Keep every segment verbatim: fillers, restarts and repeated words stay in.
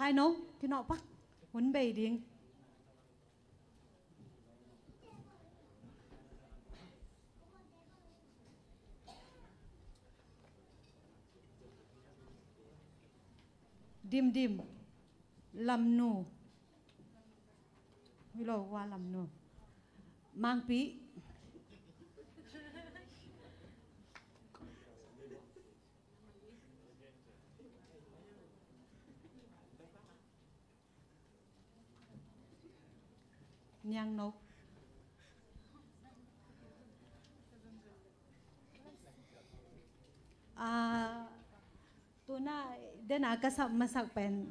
Ai no, kinawh pak, hun bei ding. Dim Dim, Lam Nu. Hi lo, Hua Lam Nu. Mangpi. Niang No. Ah, tuna dena ka sap masak pen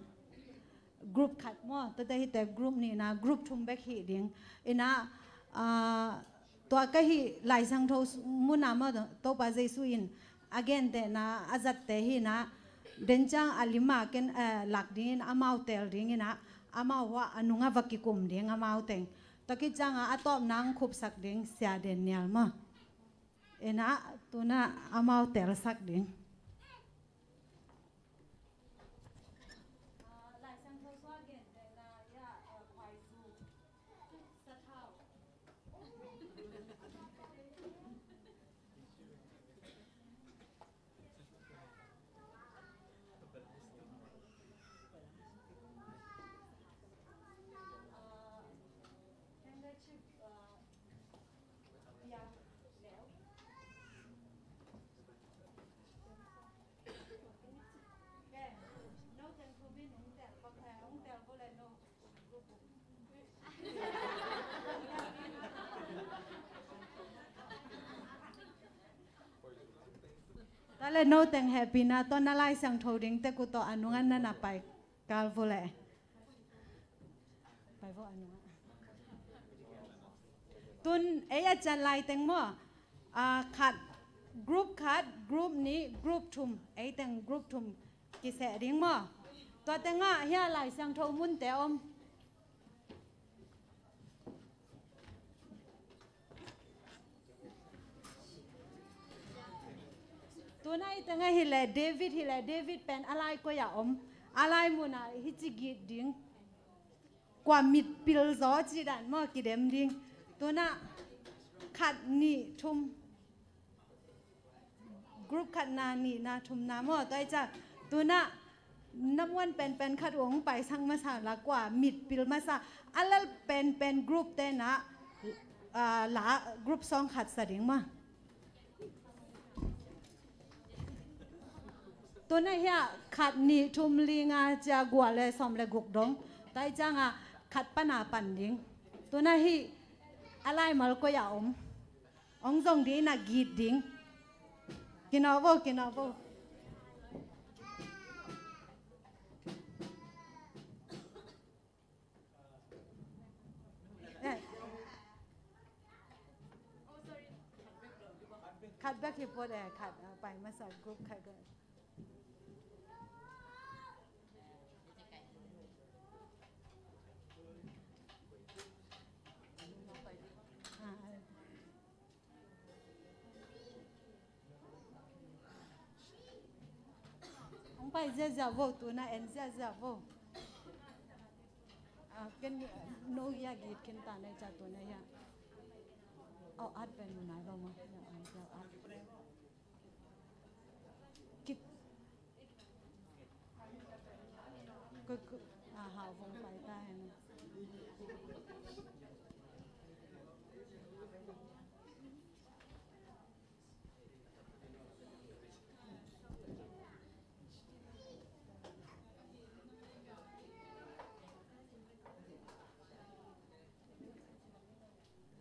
group khat maw, tua te hite group nihna, group thum bek hi ding. Ina, ah, tua ka hih Lai Siangtho muna maw, Topa Jesu in a gentehna a zatte hi ina, den ciang a lima ken, eh, lak dingin amau tel ding ina, amau hua a nunga va kikum ding amau teng. Tua khit cianga a tawpna ang khupsak ding Sia Daniel maw. Ina, tuna amau telsak ding. Tua le no teng hehpihna tawh na Lai Siangtho ding tek uh tawh a nunga na na pai kal vo le. Pai vo a nunga. Tun ei a cian lai teng maw, a, khat, group khat, group nih, group thum, ei teng group thum kiseh ding maw. Tua tengah hia Lai Siangtho munte om. Tuna i tengah hileh David hileh, David pen a lai koi-ah om, a lai munah hici git ding. Kua mitpil zaw ci dan maw kidem ding. Tuna khat nih thum. Group khatna, nihna, thumna maw, tua i ca. Tuna na muan penpen khat uh hong paisak masa la kua mitpil masa. A lel penpen group tena, ah, la group sawng khat sa ding maw. Tuna hia khat nih thum li nga cia gua le sawm le guk dong. Tua i cianga khat pana pan ding. Tuna hi a laimal koi-ah om. Hong zong ding ina git ding. Kinawh vo, kinawh vo. Eh. Khat bek hi pawt eh, khat, ah, pai masa group khat bek. Ah, ah. Hong pai ziahziah vo, tuna en ziahziah vo. Ah, ken no hia git ken ta nei ca tuna hia. Oh, at pen mu nai ba ma. Hia, ah, hia, at. Kit. Ko, ko, ah, hau vong pai ta hen.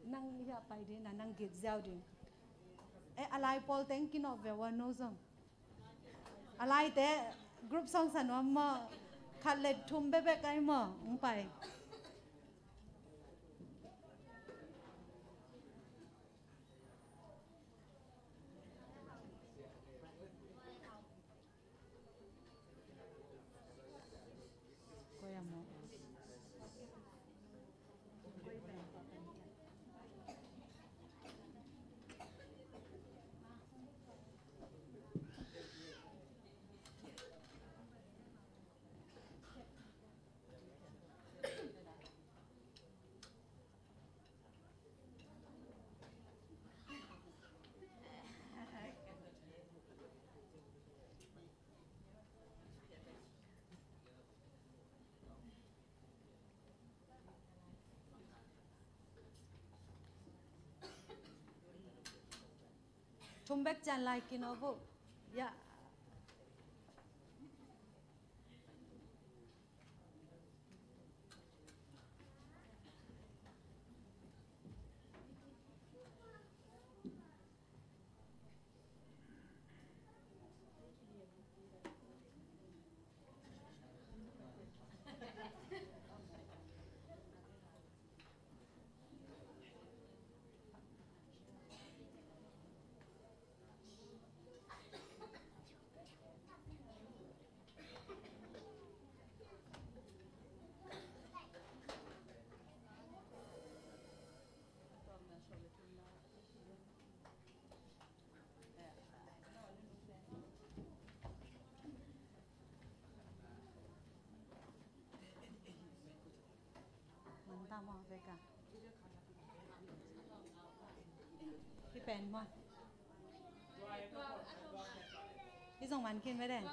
Nang hia pai ding na, nang git ziau ding. Eh, a lai pawl teng kinawh ve ua no zong. A laite group song sa nuam maw, khat le thum bekbek ai maw, hong pai. Thum bek ciang lai kin aw vo. Ya. Man ta maw vek a. Hi pen maw. Hi zong man khin ve den.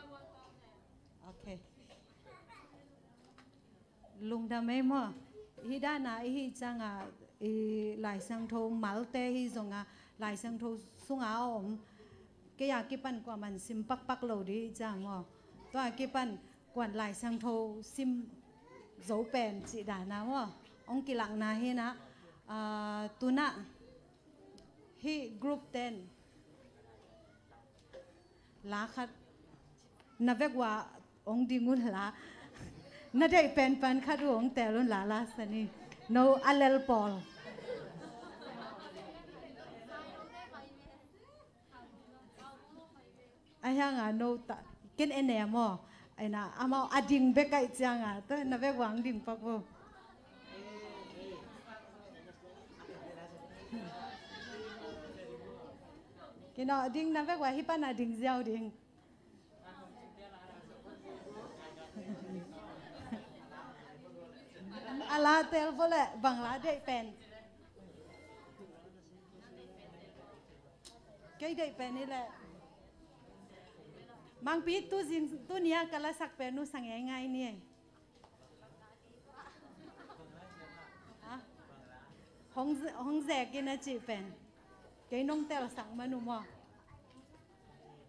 Ok. Lungdam ei maw. Hi dana i hi cianga i Lai Siangtho malte hi zonga Lai Siangtho sunga a om. Kei a kipan kua man sim pakpak lo di hi ciang maw. Tua kipan kuan Lai Siangtho sim zo pen cih dana maw. Ong kilakna hi na, ah, tuna hih group ten la khat na vek ua ong ding un la. Na deih pen pan khat uh ong tel un la la sani. No a lel pawl. A hianga no ta ken en e maw. Aina amau a ding bek aih cianga ta na vek uang ding pak vo. Kino ding na vek ua hi pan a ding ziau ding. A la tel vo le bang la deih pen. Kei deih pen hi leh. Mangpi tu zing tu nia ka la sak pen nu sa ngeingai ni. Ha? Hong ze-, hong zek in a cih pen. Kei nong tel sak man uh maw.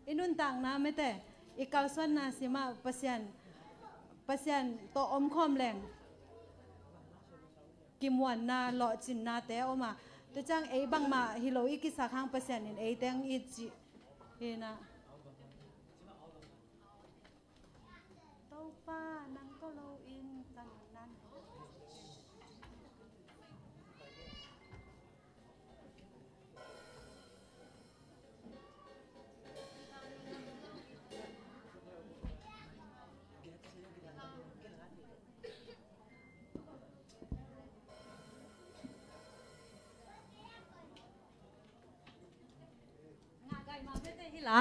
I nuntakna mete i kalsuanna simah Pasian, Pasian tawh omkhawm leng. Kimuanna lawhcinnate om a. Tua ciang ei bangmah hi lo i kisak hang Pasian in ei teng i cih hi na. Topa nang ko lo in ka nunnan. Ngah gai ma mete hi la.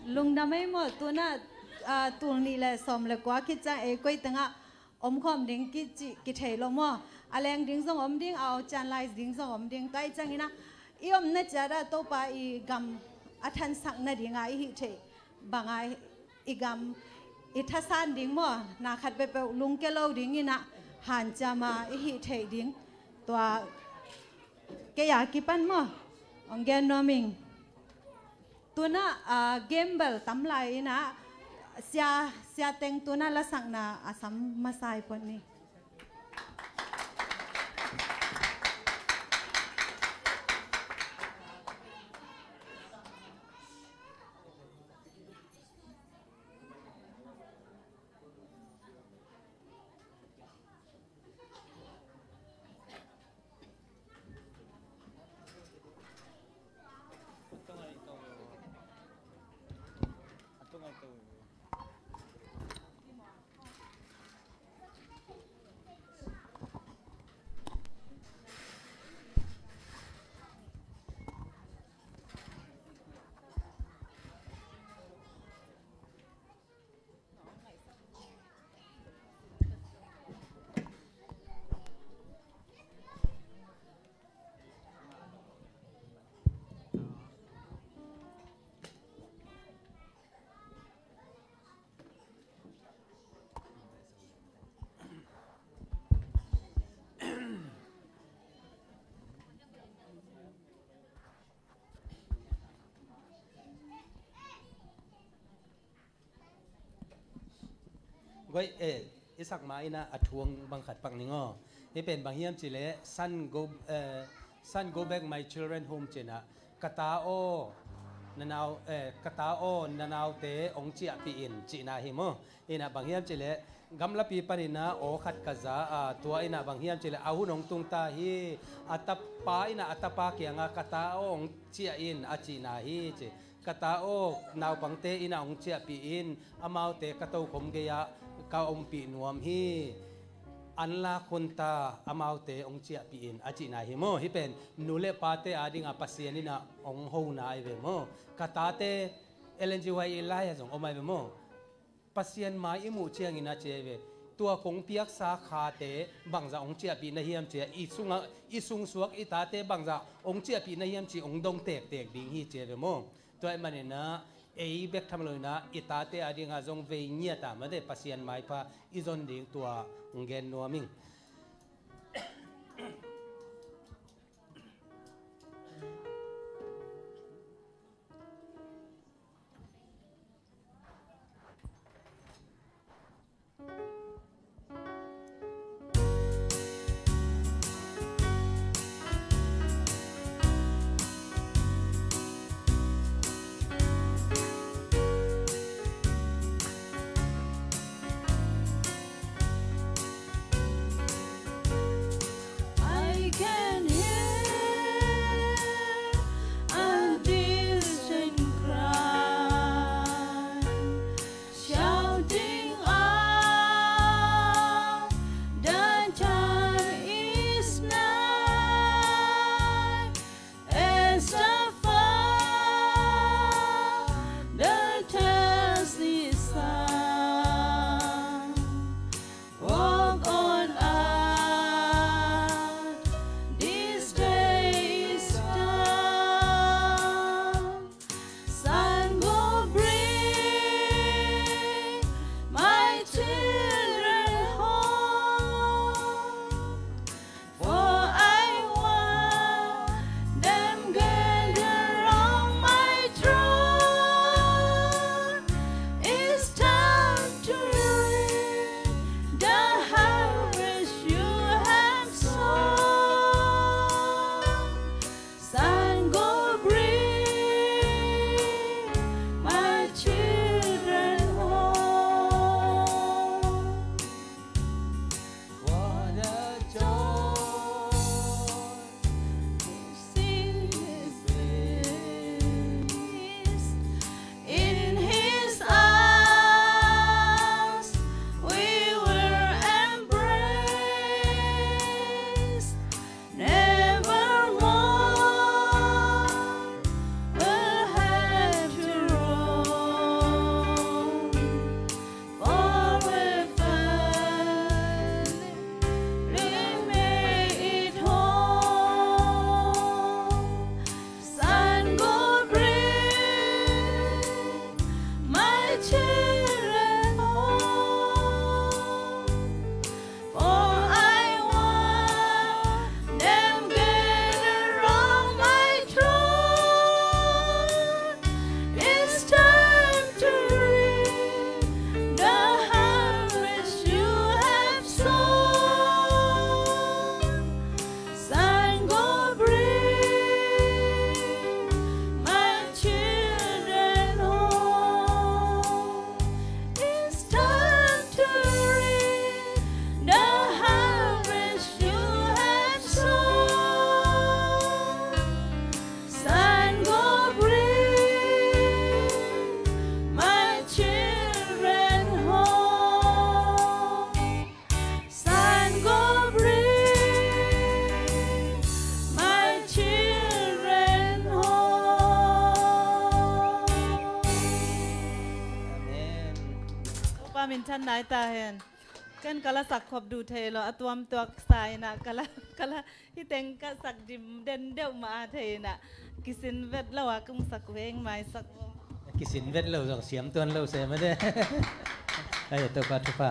Lungdam ei maw, tunah, ah, tul nih le sawm le kua khit ciang ei koi tengah om khawm ding kici kithei lo maw. A leng ding zong om ding, a aw cian lai ding zong om ding. Tua i cianginah i omna ciatah Topa i gam a thansak nadinga i hih theih banga i gam i thasan ding maw. Na khat peuhpeuh lungke lo dinginah hanciama i hih theih ding. Tua kei a kipan maw, hong gen nuam ing. Tunah, ah, game bel tam lai inah, sia, sia teng tunah lasakna a sam masa i pon ni. Guai, eh, i sak ma inah a thuang bang khat pak ning aw. Hih pen bang hiam cileh, son go, eh, son go back my children home cinah, ka ta aw, na nau, eh, ka ta aw, na naute hong ciahpih in cihna hi maw. Inah bang hiam cileh, gamlapi paninah aw khat ka za a, tua inah bang hiam cileh, a hun hong tungta hi, a tapa inah a tapa kiangah ka ta aw hong ciah in a cihna hi ci. Ka ta aw, naupangte inah hong ciahpih in, amaute ka tokhom gei-ah ka ompih nuam hi. An lak hun ta, amaute hong ciahpih in a cihna hi maw. Hih pen nu le pate adinga Pasian inah hong hona ahi ve maw. Ka tate, Ellen G. White i lai-ah zong om ahi ve maw. Pasian mai i muh ciangin a ci ahi ve. Tua kong piaksa khate bangzah hong ciahpih na hiam cia, i sungah, i sungsuak i tate bangzah hong ciahpih na hiam ci hong dong tektek ding hi ci ahi ve maw. Tua ahih maninah ei bek tham loinah i tate adingah zong vei ngiat a mate Pasian maipha i zon ding tua hong gen nuam ing. children home. For I want them gathered round my throne. It's time to reap the harvest you have sown. Son, go bring my children home. It's time to reap the harvest you have sown. Son, go bring my children home. Son, go bring my children home. Amen. Topa minthanna hi ta hen. Ken ka la sak khop duh thei lo, a tuamtuak sa in ah ka la, ka la, hih teng ka sak dim den deuh mah a thei in ah. Kisin vet lo a kong sak veng mai sak vo. Kisin vet lo zong siam tuan lo se mah de. Ai, Topa thupha.